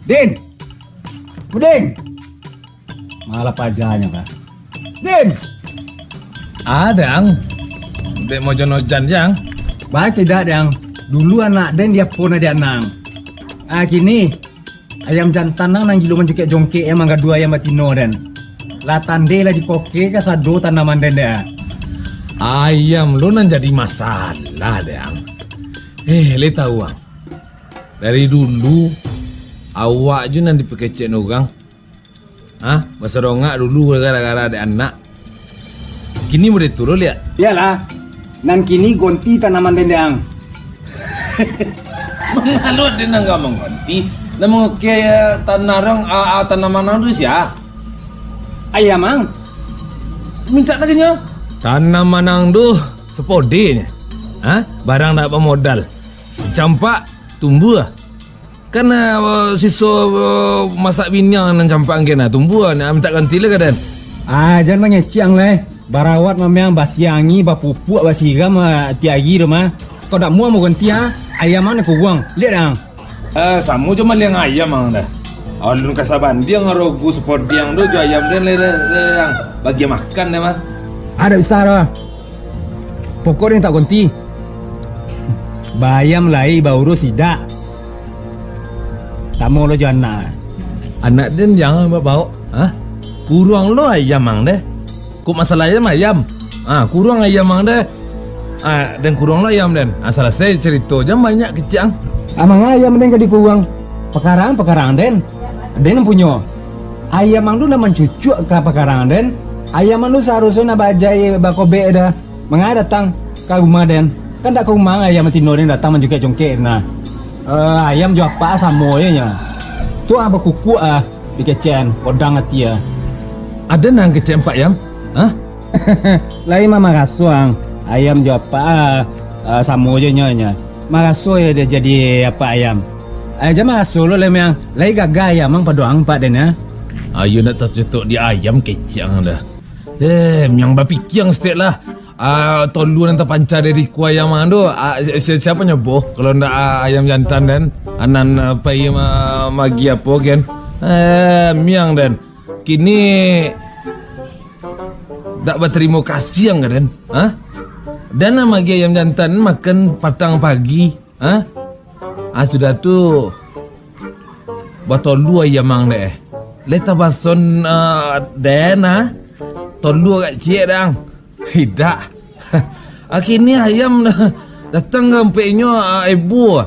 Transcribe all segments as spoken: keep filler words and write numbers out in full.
Din! Udin! Malah pajanyo kah? Din! Ah, Dang. Dek mau jan-ojan, Jang. Baik tidak, Dang. Dulu anak den diapo na di anang. Ah, kini, ayam jantan nang, nang gilo manjongkek-jongkek, yang manggaduah ayam batino den. Lah tandai lah dikokek kasado tanaman den dek. Ayam lo nan jadi masalah, Dang. Eh, le tahu, Ang. Dari dulu, awak jo nan dipakecek urang. Hah? Basadongak dulu gara-gara dek anak. Kini model tu lo, liak. Iyolah, nan kini gonti tanaman den dek ang. Mangalo den nan ka manggonti? Nan mangukeh, eh, tanah rang, a, a, tanaman ang tu sia? Ayam ang. Mintak lah ka nyo. Tanaman ang tu sapodeh nyo. Hah? Barang dak bamodal. Campak, tumbuah. Kan, eh, siso, eh, masak biniang nan campak angken, ah, tumbuah, nak mintak ganti lah ka den. Ah, jan mangecek ang lai. Barawat mamiang, basiangi, bapupuak, basiram, ah, tiap ari tu mah. Kok dak muah mau ganti, ah, ayam ang nan kuruang. Liak dah ang. Eh, samo jo maliang ayam ang dah. Alun ka sabandiang arogo sapodiang tu jo ayam den lai, lai, lai, ang. Bagi makan deh mah. Ah, dak bisa doh. Pokok den tak gonti. Baayam lai, baurus idak. Tamo lo jo anak. Anak den jan baok-baok, ha? Kuruang lo ayam ang deh. Kok masalah ayam, ayam. Ha, kuruang ayam ang deh. Ha, den kuruang lo ayam den. Ha, salasai carito, jan banyak kecek ang. Amang ayam den ka dikuruang. Pakarang, pakarang den. Den punyo. Ayam ang tu lah mancucuak ka pakarang den. Ayam ang tu saharusnyo nak baajai bakobek dah. Manga datang ka rumah den? Kan dak ka rumah ayam batino den datang manjongkek-jongkek nah. Eh, ayam jo apak samo je nyo. Tu ah bakukuak ah, dikecekan, podang ati ah. Ado nan kecek apak ayam? Hah? Lai mah maraso ang. Ayam jo apak ah, ah, samo je nyo, nyo. Maraso je dia jadi apak ayam. Ai, jan maraso lo lai, miang. Lai gagah ayam ang pado ang apak den ah. Ayo nak tacetok di ayam kecek ang dah. Eh, miang bapikia saketek lah. Ah, tolua nan tapanca dari kuah ayam ang tu, ah, si-, si-, siapo nyo boh? Kalau ndak, ah, ayam jantan den, ah, nan, ah, pai ma-, magi apo gen? Eh, miang den. Kini dak batarimo kasih ang ka den, ha? Den nan magi ayam jantan makan patang pagi. Ha? Ah, sudah tu, batolua ayam ang deh. Lai tabason, ah, den, ah. Tolua agak ciek dang. Idak. Ah, kini ayam dah datang ka ampeknyo, ah, ebo.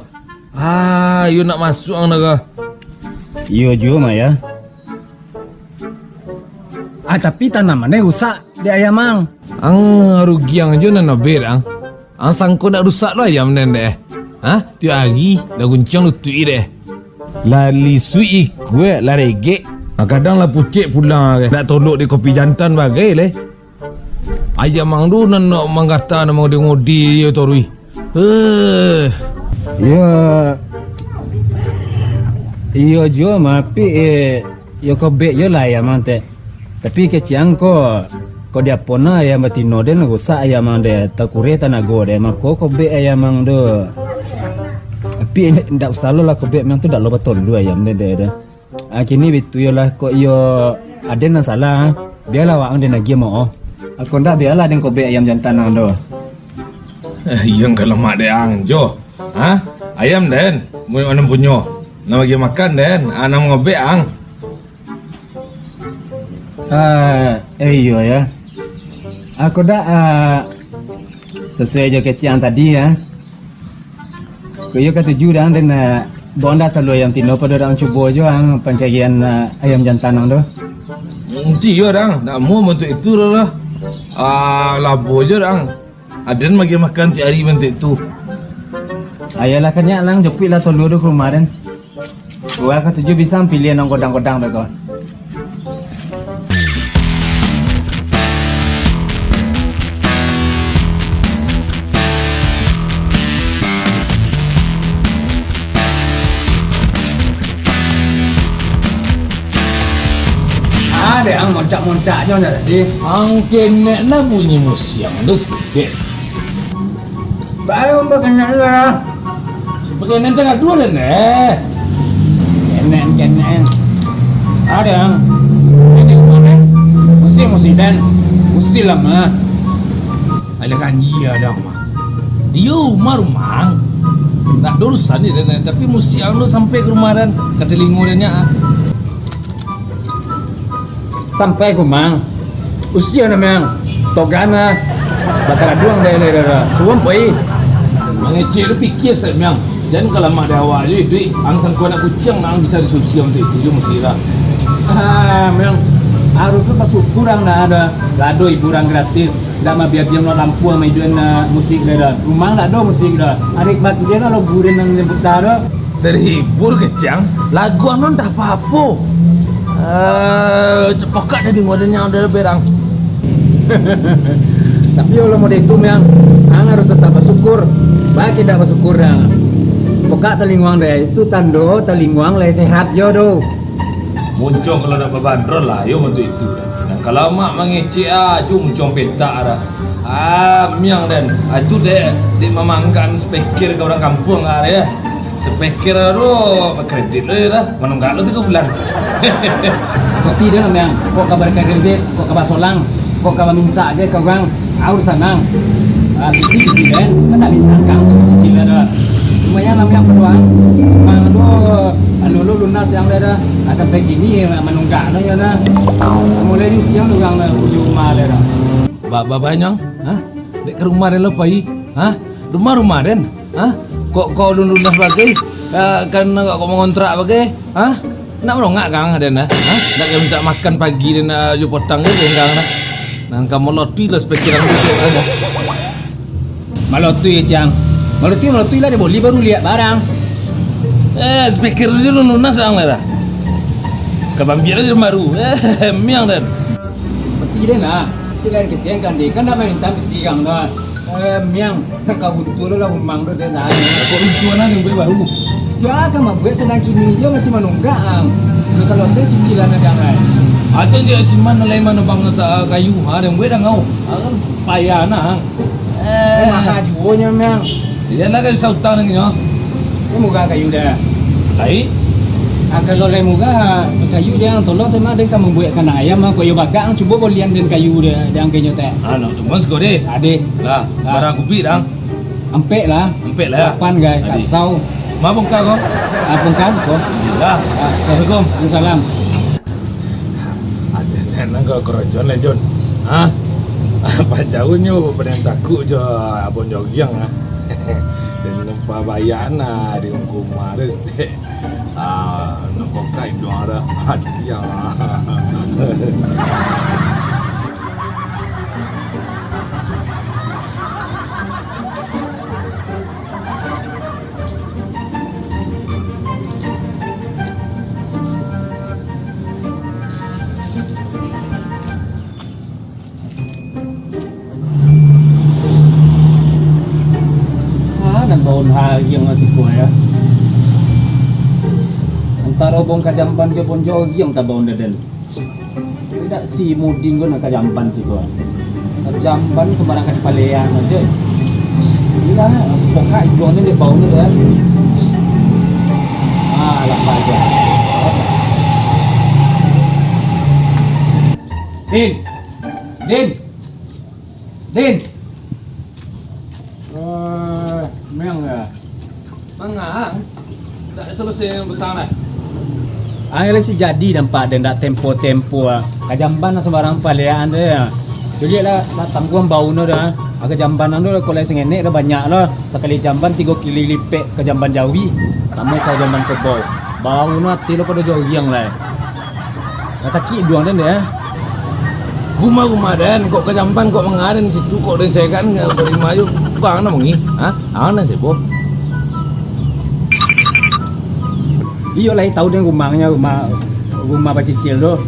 Ah, iyo nak masuak ang dah ka. Iyo juo, Mak, ya. Ah, tapi tanaman den rusak dek ayam ang. Ang rugi ang jo nan obek ang. Ang sangko ndak rusak lo ayam den deh. Hah? Tiok ari lah gunciang lutuik deh. Lah lisuik ikua, lah regek. Ah, kadang lah pucek pulang deh. Ndak tolok di kopi jantan bagai leh. Ayam ang tu nan nak manggata, nan mangode-ngode iyo toruih. Eh. Iyo. Iyo juo mapik, eh. Iyo kobek juo lah ayam ang teh. Tapi kecek ang ko, ko diapo nah ayam batino den rusak ayam ang deh, takureh tanago deh, mako kobek ayam ang tu. Tapi indak usah lo lah kobek, mah tu dak lo batolua ayam deh, deh, deh. Ah, kini bitu yo lah, kok iyo aden nan salah, bialah waang den agiah maoh. Ako ndak, bialah den kobek ayam jantan ang tu. Eh, iyo ka lamak dek ang jo. Ha? Ayam den, mano punyo? Nan bagi makan den, ah, nan mangobek ang. Ah, eh, iyo ya. Ako dak, ah, sasuai jo kecek ang tadi ya. Ko iyo katuju dang den, ah, bawang dah talua ayam tino pado dang cubo jo ang pancarian, ah, ayam jantan ang tu. Nanti iyo dang, dak amuah bantuak itu lah. Ah, labo jo dang. Aden bagi makan tiok ari bantuak itu. Ayolah kanyak lang, jopuiklah talua tu ka rumah den. Urang katuju bisa pilihan nan godang-godang tu ko. Ah, dek ang moncak-moncaknyo nyo tadi. Ang kenek lah bunyi musiang tu saketek. Baru bakenek lah. Bakenek tangah duo dah neh. Nen, nen. Ada. Ini kemarin. Musim, musim dan. Musim lama. Ada kanji ada mah. Iyo, rumah rumah. Nak ada urusan ni dan, tapi musim anu sampai ke rumah dan kata lingo dan nyak. Sampai ko, Mang. Usia na, Mang. Togan na. Bakaraduang dai lai dara. Suwam pai. Mangecek tu pikia sajo, Mang. Jan kalamak dek awak jo iduik. Ang sangko anak kuciang, ang bisa disusia untuak itu jo musik lah. Ah, Mang. Harusnyo basyukur ang nah ado, lah ado hiburan gratis. Ndak mabiang-biang lo lampu ama iduan na musik dai dah. Rumah ndak ado musik dah. Arik batu dia lah lo gurun nan nyebut dah ado. Terhibur kecang, lagu anu ndak apa-apa. Eh, cepokak tadi model yang ada berang. Tapi kalau model itu, Mang, ang harus tetap bersyukur. Baik tidak bersyukur, Mang. Pokak talinguang deh, itu tando talinguang lai sehat jo do. Muncong kalau nak babandrol lah, yo untuk itu dah. Yang kalau mak mangecek ah, ju muncong petak dah. Ah, miang den. Ah, itu dek, dek mamangkan speaker ke orang kampung ah, ya. Speaker tu kredit lo ya dah. Manunggak lo tiga bulan. Koti dia lah, Miang. Kok kabar kredit, kok kabar solang, kok kabar minta aja ke orang, aur sanang. Ah, gitu, gitu, kan? Kan tak minta kang tu cicil ada. Lumayan lah, Miang, peluang. Mang tu, anu lo lunas yang ada. Ah, sampai kini manunggak lo ya dah. Mulai di siang orang lah, di rumah lah dah. Ba-, ba-, banyang, ha? Dek ka rumah den lah pai, ha? Rumah-rumah den, ha? Kok, kok alun lunas bagai, eh, kan kok mangontrak bagai, ha? Nak manongak kang den, ha? Nak ka mintak makan pagi den, eh, jo potang jo den kang, ha? Nan ka malotui lah speaker ang tu, ha? Malotui, Cang. Malotui, malotui lah, dia boli baru liak barang. Eh, speaker tu alun lunas ang lah dah. Ka bambiak lah jo baru. Eh, miang den. Peti den lah. Pilihan kecil kan dia, kan dah main hitam peti kang tu. Eh, miang, tak kau butuh lah umang tu dia dah. Kok itu anak yang buat baru? Ya, kan mambuat sedang kini dia masih manunggak ang. Belum selesai cicilan dia kan. Ada dia siman nilai mana bang letak kayu, ha, yang buat dah ngau. Ha, kan payah nak ang. Eh, mahal juo nyo miang. Iyalah, kayu sautang lagi nyo. Ini murah kayu dah. Baik. Ah, kalau lai murah, kayu dia yang tolong tu mah dia ka mambuek kandang ayam mah, kok iyo bagak ang cubo bolian den kayu dia, dia ang kenyo teh. Ah, nak cuman siko deh. Adeh. Lah, lah. Barang kupi dang. Ampek lah. Ampek lah, ya? Lapan, gai. Adeh. Kasau. Ma bongkar ko? Ah, bongkar ko. Alhamdulillah. Ah, oke. Assalamualaikum. Waalaikumsalam. Ado nan kau korojon lah, Jon. Ha? Pacaunyo paling takuk jo abang jogiang ah. Dan nampak bayan ah di rumah tu stek. Ah, nampak kai doang dah mati ah. Ah, nan baun hagiang masih kuat ya. Antaro bongka jamban jo bonjo hagiang tabaun dadan. Idak si Mudin ko nak ka jamban siko. Ka jamban sembarang ka dipalean aja. Ilah, pokak iduang ni dek bau ni dah. Ah, lah aja. Din. Din. Din. Eh, miang ya. Mangang, tak selesai yang petang dah. Ang lah si jadi nampak den dak tempo-tempo ah. Ka jamban lah sembarang paliaan tu ya. Jadi lah, lah tangguang bau no dah. Aga jamban ang tu lah, kalau sengenek dah banyak lah. Sakali jamban tigo kali lipek ka jamban jawi. Samo ka jamban kebau. Bau no ati lo pado jogiang lah. Lah sakik iduang den deh. Rumah-rumah den, kok ka jamban, kok mangaden situ, kok den segan, kok lima ayo, kok ang namongi, ha? Ang nan sebo. Iyo lai tahu den rumahnyo, rumah, rumah bacicil tu.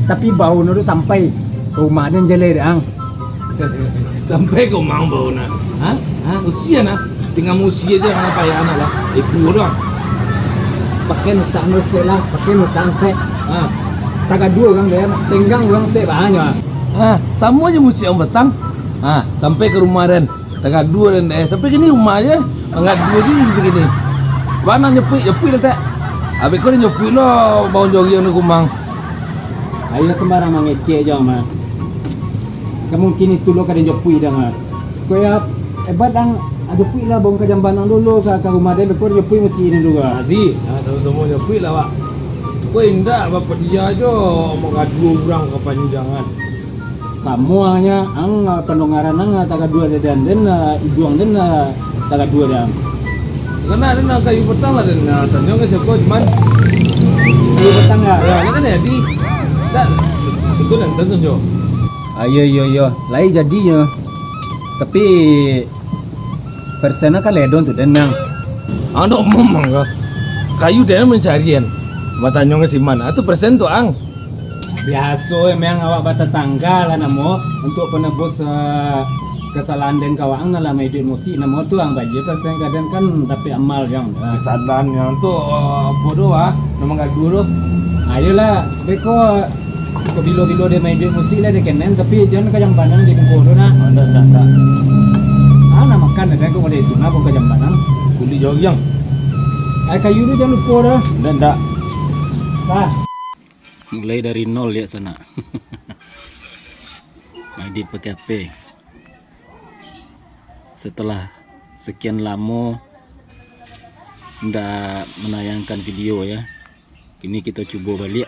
Tapi bau no tu sampai ka rumah den jaleh deh ang. Sampai kau mang bau nah. Ha? Ha? Usia nah. Tinggal usia je, anak payah anak lah. Eh, dua doang. Pakai utang lu stek lah, pakai utang stek. Ha. Tagaduah urang deh, tenggang urang stek banyak. Ha, samo je musik ang petang. Ha, sampai ka rumah den. Tagaduah den deh. Sampai kini rumah je. Angkat dua je sampai kini. Bana nyepuik, nyepuik letak. Abih ko den jopuik lo baun joriang di kumang. Ayo sambarang mangecek jo, Mak. Ka mungkin itu lo ka den jopuik dang, ah. Ko ya, ebat ang, ah, jopuik lah baun ka jamban ang dulu ka, ka rumah den, beko jopuik musti ini dulu, ah. Jadi, ah, samo-samo jopuik lah, Wak. Ko indak bapadia jo mangadu urang kapanjangan. Samo ang nyo, ang, ah, pandangaran ang, ah, tagadua dek den, den, ah, iduang den, ah, tagadua dek ang. Kana den, ah, kayu patang lah den, ah, tanyo ka siapa cuman. Kayu patang lah. Ya, kan jadi. Tak, itu dan tentu jo. Ah, iyo, iyo, iyo. Lai jadinyo. Tapi persen kan ledon tu den, Mang. Ang dok momong ko. Kayu den mancarian. Batanyo ka si Man. Ah, tu persen tu ang. Biaso emang awak batatangga lah namo, untuk penebus, eh, kesalahan den ka waang nan lah maiduik musik namo tu ang bagi persen ka den kan dapek amal yang. Kesalahan yang tu, eh, apo tu ah, nan mangadu tu. Ayolah, beko ko bilo-bilo den maiduik musik lah den kenen, tapi jan ka jamban ang di muko tu nah. Ndak, ndak, ndak. Ah, nak makan den ko model itu nah, bukan jamban ang. Kulik joriang. Ai kayu tu jan lupo doh. Ndak, ndak. Lah. Mulai dari nol ya sanak. Main di P K P. Setelah sekian lamo ndak menayangkan video ya. Kini kita cubo baliak.